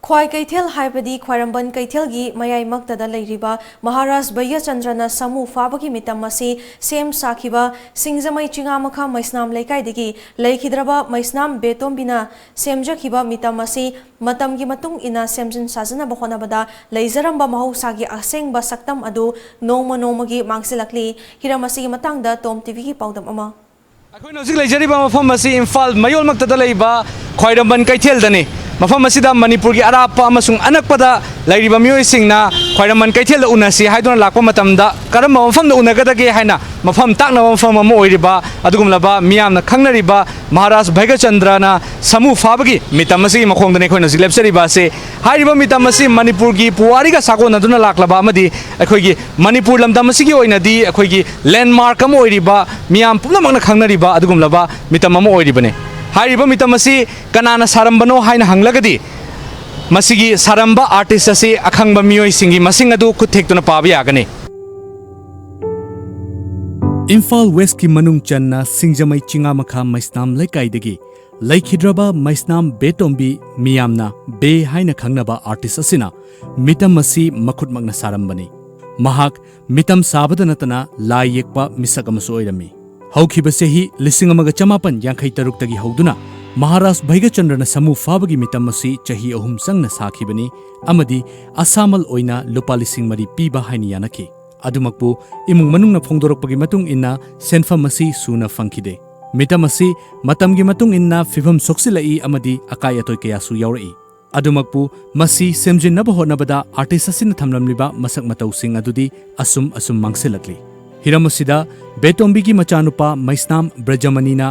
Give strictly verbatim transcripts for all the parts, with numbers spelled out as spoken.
ꯈ꯭ꯋꯥꯏ ꯀꯩꯊꯦꯜ ꯍꯥꯏꯕꯗꯤ ꯈ꯭ꯋꯥꯏꯔꯝꯕꯟ ꯀꯩꯊꯦꯜꯒꯤ ꯃꯌꯥꯏꯃꯛꯇꯗ ꯂꯩꯔꯤꯕ ꯃꯍꯥꯔꯥꯖ ꯕꯩꯒ꯭ꯌꯆꯟꯗ꯭ꯔꯅ ꯁꯥꯃꯨ ꯐꯥꯕꯒꯤ ꯃꯤꯇꯝ ꯑꯁꯤ ꯁꯦꯝ ꯁꯥꯈꯤꯕ ꯁꯤꯡꯖꯃꯩ ꯆꯤꯉꯥꯃꯈꯥ ꯃꯩꯁꯅꯥꯝ ꯂꯩꯀꯥꯏꯗꯒꯤ ꯂꯩꯈꯤꯗ꯭ꯔꯕ ꯃꯩꯁꯅꯥꯝ ꯕꯦꯇꯣꯝꯕꯤꯅ ꯁꯦꯝꯖꯈꯤꯕ ꯃꯤꯇꯝ ꯑꯁꯤ ꯃꯇꯝꯒꯤ ꯃꯇꯨꯡ ꯏꯟꯅ ꯁꯦꯝꯖꯤꯟ ꯁꯥꯖꯤꯟꯅꯕ ꯍꯣꯠꯅꯕꯗ ꯂꯩꯖꯔꯝꯕ ꯃꯍꯧꯁꯥꯒꯤ ꯑꯁꯦꯡꯕ ꯁꯛꯇꯝ ꯑꯗꯨ ꯅꯣꯡꯃ ꯅꯣꯡꯃꯒꯤ ꯃꯥꯡꯁꯤꯜꯂꯛꯂꯤ꯫ ꯍꯤꯔꯝ ꯑꯁꯤꯒꯤ ꯃꯇꯥꯡꯗ ꯇꯣꯝ ꯇꯤꯚꯤꯒꯤ ꯄꯥꯎꯗꯝ ꯑꯃ꯫ ꯑꯩꯈꯣꯏꯅ ꯍꯧꯖꯤꯛ ꯂꯩꯖꯔꯤꯕ ꯃꯐꯝ ꯑꯁꯤ ꯏꯝꯐꯥꯜ ꯃꯌꯣꯜꯃꯛꯇꯗ ꯂꯩꯕ ꯈ꯭ꯋꯥꯏꯔꯝꯕꯟ ꯀꯩꯊꯦꯜꯗꯅꯤ꯫ ꯃꯐꯝ ꯑꯁꯤꯗ ꯃꯅꯤꯄꯨꯔꯒꯤ ꯑꯔꯥꯞꯄ ꯑꯃꯁꯨꯡ ꯑꯅꯛꯄꯗ ꯂꯩꯔꯤꯕ ꯃꯤꯑꯣꯏꯁꯤꯡꯅ ꯈ꯭ꯋꯥꯏꯔꯝꯕꯟ ꯀꯩꯊꯦꯜꯗ ꯎꯅꯁꯤ ꯍꯥꯏꯗꯨꯅ ꯂꯥꯛꯄ ꯃꯇꯝꯗ ꯀꯔꯝꯕ ꯃꯐꯝꯗ ꯎꯅꯒꯗꯒꯦ ꯍꯥꯏꯅ ꯃꯐꯝ ꯇꯥꯛꯅꯕ ꯃꯐꯝ ꯑꯃ ꯑꯣꯏꯔꯤꯕ ꯑꯗꯨꯒꯨꯝꯂꯕ ꯃꯤꯌꯥꯝꯅ ꯈꯪꯅꯔꯤꯕ ꯃꯍꯥꯔꯥꯖ ꯚꯩꯒ꯭ꯌꯆꯟꯗ꯭ꯔꯅ ꯁꯥꯃꯨ ꯐꯥꯕꯒꯤ ꯃꯤꯇꯝ ꯑꯁꯤꯒꯤ ꯃꯈꯣꯡꯗꯅꯤ ꯑꯩꯈꯣꯏꯅ ꯍꯧꯖꯤꯛ ꯂꯦꯞꯆꯔꯤꯕ ꯑꯁꯤ꯫ ꯍꯥꯏꯔꯤꯕ ꯃꯤꯇꯝ ꯑꯁꯤ ꯃꯅꯤꯄꯨꯔꯒꯤ ꯄꯨꯋꯥꯔꯤꯒ ꯁꯥꯒꯣꯟꯅꯗꯨꯅ ꯂꯥꯛꯂꯕ ꯑꯃꯗꯤ ꯑꯩꯈꯣꯏꯒꯤ ꯃꯅꯤꯄꯨꯔ ꯂꯝꯗꯝ ꯑꯁꯤꯒꯤ ꯑꯣꯏꯅꯗꯤ ꯑꯩꯈꯣꯏꯒꯤ ꯂꯦꯟꯃꯥꯔꯛ ꯑꯃ ꯑꯣꯏꯔꯤꯕ, ꯃꯤꯌꯥꯝ ꯄꯨꯝꯅꯃꯛꯅ ꯈꯪꯅꯔꯤꯕ ꯑꯗꯨꯒꯨꯝꯂꯕ ꯃꯤꯇꯝ ꯑꯃ ꯑꯣꯏꯔꯤꯕꯅꯤ꯫ ꯍꯥꯏꯔꯤꯕ ꯃꯤꯇꯝ ꯑꯁꯤ ꯀꯅꯥꯅ ꯁꯥꯔꯝꯕꯅꯣ ꯍꯥꯏꯅ ꯍꯪꯂꯒꯗꯤ, ꯃꯁꯤꯒꯤ ꯁꯥꯔꯝꯕ ꯑꯥꯔꯇꯤꯁ ꯑꯁꯤ ꯑꯈꯪꯕ ꯃꯤꯑꯣꯏꯁꯤꯡꯒꯤ ꯃꯁꯤꯡ ꯑꯗꯨ ꯈꯨꯠ ꯊꯦꯛꯇꯨꯅ ꯄꯥꯕ ꯌꯥꯒꯅꯤ꯫ ꯏꯝꯐꯥꯜ ꯋꯦꯁꯀꯤ ꯃꯅꯨꯡ ꯆꯟꯅ ꯁꯤꯡꯖꯃꯩ ꯆꯤꯉꯥꯃꯈꯥ ꯃꯩꯁꯅꯥꯝ ꯂꯩꯀꯥꯏꯗꯒꯤ ꯂꯩꯈꯤꯗ꯭ꯔꯕ ꯃꯩꯁꯅꯥꯝ ꯕꯦꯇꯣꯝꯕꯤ, ꯃꯤꯌꯥꯝꯅ ꯕꯦ ꯍꯥꯏꯅ ꯈꯪꯅꯕ ꯑꯥꯔꯇꯤꯁ ꯑꯁꯤꯅ ꯃꯤꯇꯝ ꯑꯁꯤ ꯃꯈꯨꯠꯃꯛꯅ ꯁꯥꯔꯝꯕꯅꯤ꯫ ꯃꯍꯥꯛ ꯃꯤꯇꯝ ꯁꯥꯕꯗ ꯅꯠꯇꯅ ꯂꯥꯏ ꯌꯦꯛꯄ ꯃꯤꯁꯛ ꯑꯃꯁꯨ ꯑꯣꯏꯔꯝꯃꯤ꯫ ꯍꯧꯈꯤꯕ ꯆꯍꯤ ꯂꯤꯁꯤꯡ ꯑꯃꯒ ꯆꯃꯥꯄꯟ ꯌꯥꯡꯈꯩ ꯇꯔꯨꯛꯇꯒꯤ ꯍꯧꯗꯨꯅ ꯃꯍꯥꯔꯥꯖ ꯚꯩꯒ꯭ꯌꯆꯟꯗ꯭ꯔꯅ ꯁꯥꯃꯨ ꯐꯥꯕꯒꯤ ꯃꯤꯇꯝ ꯑꯁꯤ ꯆꯍꯤ ꯑꯍꯨꯝ ꯆꯪꯅ ꯁꯥꯈꯤꯕꯅꯤ ꯑꯃꯗꯤ ꯑꯁꯥꯃꯜ ꯑꯣꯏꯅ ꯂꯨꯄꯥ ꯂꯤꯁꯤꯡ ꯃꯔꯤ ꯄꯤꯕ ꯍꯥꯏꯅ ꯌꯥꯅꯈꯤ꯫ ꯑꯗꯨꯃꯛꯄꯨ ꯏꯃꯨꯡ ꯃꯅꯨꯡꯅ ꯐꯣꯡꯗꯣꯔꯛꯄꯒꯤ ꯃꯇꯨꯡ ꯏꯟꯅ ꯁꯦꯟꯐꯝ ꯑꯁꯤ ꯁꯨꯅ ꯐꯪꯈꯤꯗꯦ꯫ ꯃꯤꯇꯝ ꯑꯁꯤ ꯃꯇꯝꯒꯤ ꯃꯇꯨꯡ ꯏꯟꯅ ꯐꯤꯚꯝ ꯁꯣꯛꯆꯤꯜꯂꯛꯏ ꯑꯃꯗꯤ ꯑꯀꯥꯏ ꯑꯇꯣꯏ ꯀꯌꯥꯁꯨ ꯌꯥꯎꯔꯛꯏ꯫ ꯑꯗꯨꯃꯛꯄꯨ ꯃꯁꯤ ꯁꯦꯝꯖꯤꯟꯅꯕ ꯍꯣꯠꯅꯕꯗ ꯑꯥꯔꯇꯤꯁ ꯑꯁꯤꯅ ꯊꯝꯂꯝꯂꯤꯕ ꯃꯁꯛ ꯃꯇꯧꯁꯤꯡ ꯑꯗꯨꯗꯤ ꯑꯁꯨꯝ ꯑꯁꯨꯝ ꯃꯥꯡꯁꯤꯜꯂꯛꯂꯤ꯫ ꯍꯤꯔꯝ ꯑꯁꯤꯗ ꯕꯦꯇꯣꯝꯕꯤꯒꯤ ꯃꯆꯥꯅꯨꯄꯥ ꯃꯩꯁꯅꯥꯝ ꯕ꯭ꯔꯖꯃꯅꯤꯅ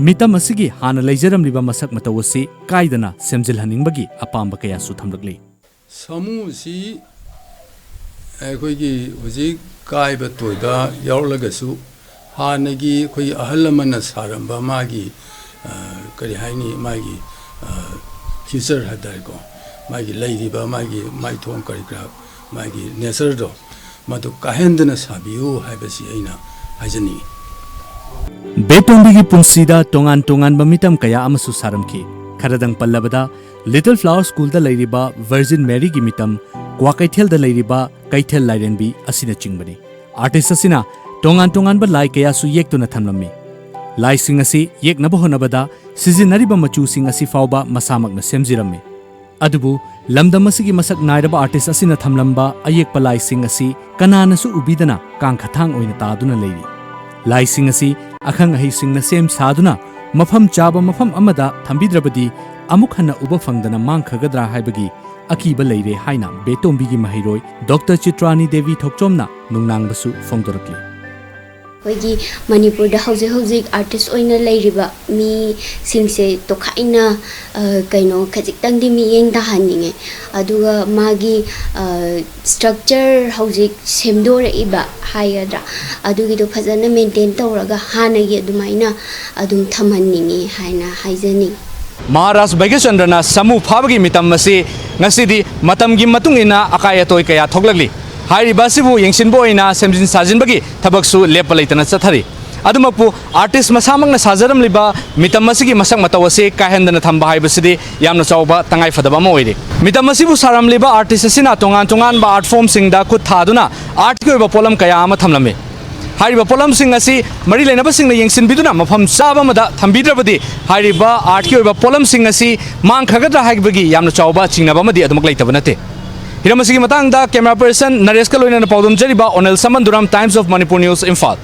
ꯃꯤꯇꯝ ꯑꯁꯤꯒꯤ ꯍꯥꯟꯅ ꯂꯩꯖꯔꯝꯂꯤꯕ ꯃꯁꯛ ꯃꯇꯧ ꯑꯁꯤ ꯀꯥꯏꯗꯅ ꯁꯦꯝꯖꯤꯜꯍꯟꯅꯤꯡꯕꯒꯤ ꯑꯄꯥꯝꯕ ꯀꯌꯥꯁꯨ ꯊꯝꯂꯛꯂꯤ꯫ ꯁꯥꯃꯨꯁꯤ ꯑꯩꯈꯣꯏꯒꯤ ꯍꯧꯖꯤꯛ ꯀꯥꯏꯕ ꯇꯣꯏꯕ ꯌꯥꯎꯔꯛꯂꯒꯁꯨ, ꯍꯥꯟꯅꯒꯤ ꯑꯩꯈꯣꯏꯒꯤ ꯑꯍꯜ ꯂꯃꯟꯅ ꯁꯥꯔꯝꯕ ꯃꯥꯒꯤ, ꯑ, ꯀꯔꯤ ꯍꯥꯏꯅꯤ, ꯃꯥꯒꯤ, ꯑ, ꯐ꯭ꯌꯨꯆꯔ ꯍꯥꯏ ꯇꯥꯔꯦꯀꯣ, ꯃꯥꯒꯤ ꯂꯩꯔꯤꯕ ꯃꯥꯒꯤ ꯃꯥꯏꯊꯣꯡ ꯀꯔꯤ ꯀꯔꯥ, ꯃꯥꯒꯤ ꯅꯦꯆꯔꯗꯣ, ꯃꯗꯨ ꯀꯥꯏꯍꯟꯗꯅ ꯁꯥꯕꯤꯌꯨ ꯍꯥꯏꯕꯁꯤ ꯑꯩꯅ ꯍꯥꯏꯖꯅꯤꯡꯉꯤ꯫ ꯕꯦꯇꯣꯝꯕꯤꯒꯤ ꯄꯨꯟꯁꯤꯗ ꯇꯣꯉꯥꯟ ꯇꯣꯉꯥꯟꯕ ꯃꯤꯇꯝ ꯀꯌꯥ ꯑꯃꯁꯨ ꯁꯥꯔꯝꯈꯤ꯫ ꯈꯔꯗꯪ ꯄꯜꯂꯕꯗ, ꯂꯤꯇꯜ ꯐ꯭ꯂꯥꯋꯔ ꯁ꯭ꯀꯨꯜꯗ ꯂꯩꯔꯤꯕ ꯚꯔꯖꯤꯟ ꯃꯦꯔꯤꯒꯤ ꯃꯤꯇꯝ, ꯀ꯭ꯋꯥꯀꯩꯊꯦꯜꯗ ꯂꯩꯔꯤꯕ ꯀꯩꯊꯦꯜ ꯂꯥꯏꯔꯦꯝꯕꯤ ꯑꯁꯤꯅꯆꯤꯡꯕꯅꯤ꯫ ꯑꯥꯔꯇꯤꯁ ꯑꯁꯤꯅ ꯇꯣꯉꯥꯟ ꯇꯣꯉꯥꯟꯕ ꯂꯥꯏ ꯀꯌꯥꯁꯨ ꯌꯦꯛꯇꯨꯅ ꯊꯝꯂꯝꯃꯤ꯫ ꯂꯥꯏꯁꯤꯡ ꯑꯁꯤ ꯌꯦꯛꯅꯕ ꯍꯣꯠꯅꯕꯗ ꯁꯤꯖꯤꯟꯅꯔꯤꯕ ꯃꯆꯨꯁꯤꯡ ꯑꯁꯤ ꯐꯥꯎꯕ ꯃꯁꯥꯃꯛꯅ ꯁꯦꯝꯖꯔꯝꯃꯤ꯫ ꯑꯗꯨꯕꯨ ꯂꯝꯗꯝ ꯑꯁꯤꯒꯤ ꯃꯁꯛ ꯅꯥꯏꯔꯕ ꯑꯥꯔꯇꯤꯁ ꯑꯁꯤꯅ ꯊꯝꯂꯝꯕ ꯑꯌꯦꯛꯄ ꯂꯥꯏꯁꯤꯡ ꯑꯁꯤ ꯀꯅꯥꯅꯁꯨ ꯎꯕꯤꯗꯅ ꯀꯥꯡꯈꯊꯥꯡ ꯑꯣꯏꯅ ꯇꯥꯗꯨꯅ ꯂꯩꯔꯤ꯫ ꯂꯥꯏꯁꯤꯡ ꯑꯁꯤ ꯑꯈꯪ ꯑꯍꯩꯁꯤꯡꯅ ꯁꯦꯝ ꯁꯥꯗꯨꯅ ꯃꯐꯝ ꯆꯥꯕ ꯃꯐꯝ ꯑꯃꯗ ꯊꯝꯕꯤꯗ꯭ꯔꯕꯗꯤ ꯑꯃꯨꯛ ꯍꯟꯅ ꯎꯕ ꯐꯪꯗꯅ ꯃꯥꯡꯈꯒꯗ꯭ꯔꯥ ꯍꯥꯏꯕꯒꯤ ꯑꯀꯤꯕ ꯂꯩꯔꯦ ꯍꯥꯏꯅ ꯕꯦꯇꯣꯝꯕꯤꯒꯤ ꯃꯍꯩꯔꯣꯏ ꯗꯣꯛꯇꯔ ꯆꯤꯇ꯭ꯔꯥꯅꯤ ꯗꯦꯕꯤ ꯊꯣꯛꯆꯣꯝꯅ ꯅꯨꯡꯅꯥꯡꯕꯁꯨ ꯐꯣꯡꯗꯣꯔꯛꯂꯤ꯫ ꯑꯩꯈꯣꯏꯒꯤ ꯃꯅꯤꯄꯨꯔꯗ ꯍꯧꯖꯤꯛ ꯍꯧꯖꯤꯛ ꯑꯥꯔꯇꯤꯁ ꯑꯣꯏꯅ ꯂꯩꯔꯤꯕ ꯃꯤꯁꯤꯡꯁꯦ ꯇꯣꯈꯥꯏꯅ, ꯑ, ꯀꯩꯅꯣ, ꯈꯖꯤꯛꯇꯪꯗꯤ ꯃꯤꯠꯌꯦꯡ ꯇꯥꯍꯟꯅꯤꯡꯉꯦ꯫ ꯑꯗꯨꯒ ꯃꯥꯒꯤ, ꯑ, ꯁ꯭ꯇ꯭ꯔꯛꯆꯔ ꯍꯧꯖꯤꯛ ꯁꯦꯝꯗꯣꯔꯛꯏꯕ ꯍꯥꯏꯒꯗ꯭ꯔꯥ, ꯑꯗꯨꯒꯤꯗꯣ ꯐꯖꯅ ꯃꯦꯟꯇꯦꯟ ꯇꯧꯔꯒ ꯍꯥꯟꯅꯒꯤ ꯑꯗꯨꯃꯥꯏꯅ ꯑꯗꯨꯝ ꯊꯝꯍꯟꯅꯤꯡꯉꯤ ꯍꯥꯏꯅ ꯍꯥꯏꯖꯅꯤꯡꯉꯤ꯫ ꯃꯍꯥꯔꯥꯖ ꯚꯥꯒ꯭ꯌꯆꯟꯗ꯭ꯔꯅ ꯁꯥꯃꯨ ꯐꯥꯕꯒꯤ ꯃꯤꯇꯝ ꯑꯁꯤ ꯉꯁꯤꯗꯤ ꯃꯇꯝꯒꯤ ꯃꯇꯨꯡ ꯏꯟꯅ ꯑꯀꯥꯏ ꯑꯇꯣꯏ ꯀꯌꯥ ꯊꯣꯛꯂꯛꯂꯤ꯫ ꯍꯥꯏꯔꯤꯕ ꯑꯁꯤꯕꯨ ꯌꯦꯡꯁꯤꯟꯕ ꯑꯣꯏꯅ ꯁꯦꯝꯖꯤꯟ ꯁꯥꯖꯤꯟꯕꯒꯤ ꯊꯕꯛꯁꯨ ꯂꯦꯞꯄ ꯂꯩꯇꯅ ꯆꯠꯊꯔꯤ꯫ ꯑꯗꯨꯃꯛꯄꯨ ꯑꯥꯔꯇꯤꯁ ꯃꯁꯥꯃꯛꯅ ꯁꯥꯖꯔꯝꯂꯤꯕ ꯃꯤꯇꯝ ꯑꯁꯤꯒꯤ ꯃꯁꯛ ꯃꯇꯧ ꯑꯁꯤ ꯀꯥꯏꯍꯟꯗꯅ ꯊꯝꯕ ꯍꯥꯏꯕꯁꯤꯗꯤ ꯌꯥꯝꯅ ꯆꯥꯎꯕ ꯇꯉꯥꯏꯐꯗꯕ ꯑꯃ ꯑꯣꯏꯔꯤ꯫ ꯃꯤꯇꯝ ꯑꯁꯤꯕꯨ ꯁꯥꯔꯝꯂꯤꯕ ꯑꯥꯔꯇꯤꯁ ꯑꯁꯤꯅ ꯇꯣꯉꯥꯟ ꯇꯣꯉꯥꯟꯕ ꯑꯥꯔꯠ ꯐꯣꯝꯁꯤꯡꯗ ꯈꯨꯠ ꯊꯥꯗꯨꯅ ꯑꯥꯔꯠꯀꯤ ꯑꯣꯏꯕ ꯄꯣꯠꯂꯝ ꯀꯌꯥ ꯑꯃ ꯊꯝꯂꯝꯃꯤ꯫ ꯍꯥꯏꯔꯤꯕ ꯄꯣꯠꯂꯝꯁꯤꯡ ꯑꯁꯤ ꯃꯔꯤ ꯂꯩꯅꯕꯁꯤꯡꯅ ꯌꯦꯡꯁꯤꯟꯕꯤꯗꯨꯅ ꯃꯐꯝ ꯆꯥꯕ ꯑꯃꯗ ꯊꯝꯕꯤꯗ꯭ꯔꯕꯗꯤ ꯍꯥꯏꯔꯤꯕ ꯑꯥꯔꯠꯀꯤ ꯑꯣꯏꯕ ꯄꯣꯠꯂꯝꯁꯤꯡ ꯑꯁꯤ ꯃꯥꯡꯈ꯭ꯔꯒꯗ꯭ꯔꯥ ꯍꯥꯏꯕꯒꯤ ꯌꯥꯝꯅ ꯆꯥꯎꯕ ꯆꯤꯡꯅꯕ ꯑꯃꯗꯤ ꯑꯗꯨꯃꯛ ꯂꯩꯇꯕ ꯅꯠꯇꯦ꯫ ꯍꯤꯔꯝ ꯑꯁꯤꯒꯤ ꯃꯇꯥꯡꯗ ꯀꯦꯃꯦꯔꯥ ꯄꯔꯁꯟ ꯅꯔꯦꯁꯀ ꯂꯣꯏꯅꯅ ꯄꯥꯎꯗꯝꯖꯔꯤꯕ ꯑꯣꯅꯦꯜ ꯁꯃꯟꯗꯨꯔꯥꯝ, Times of Manipur News, Imphal.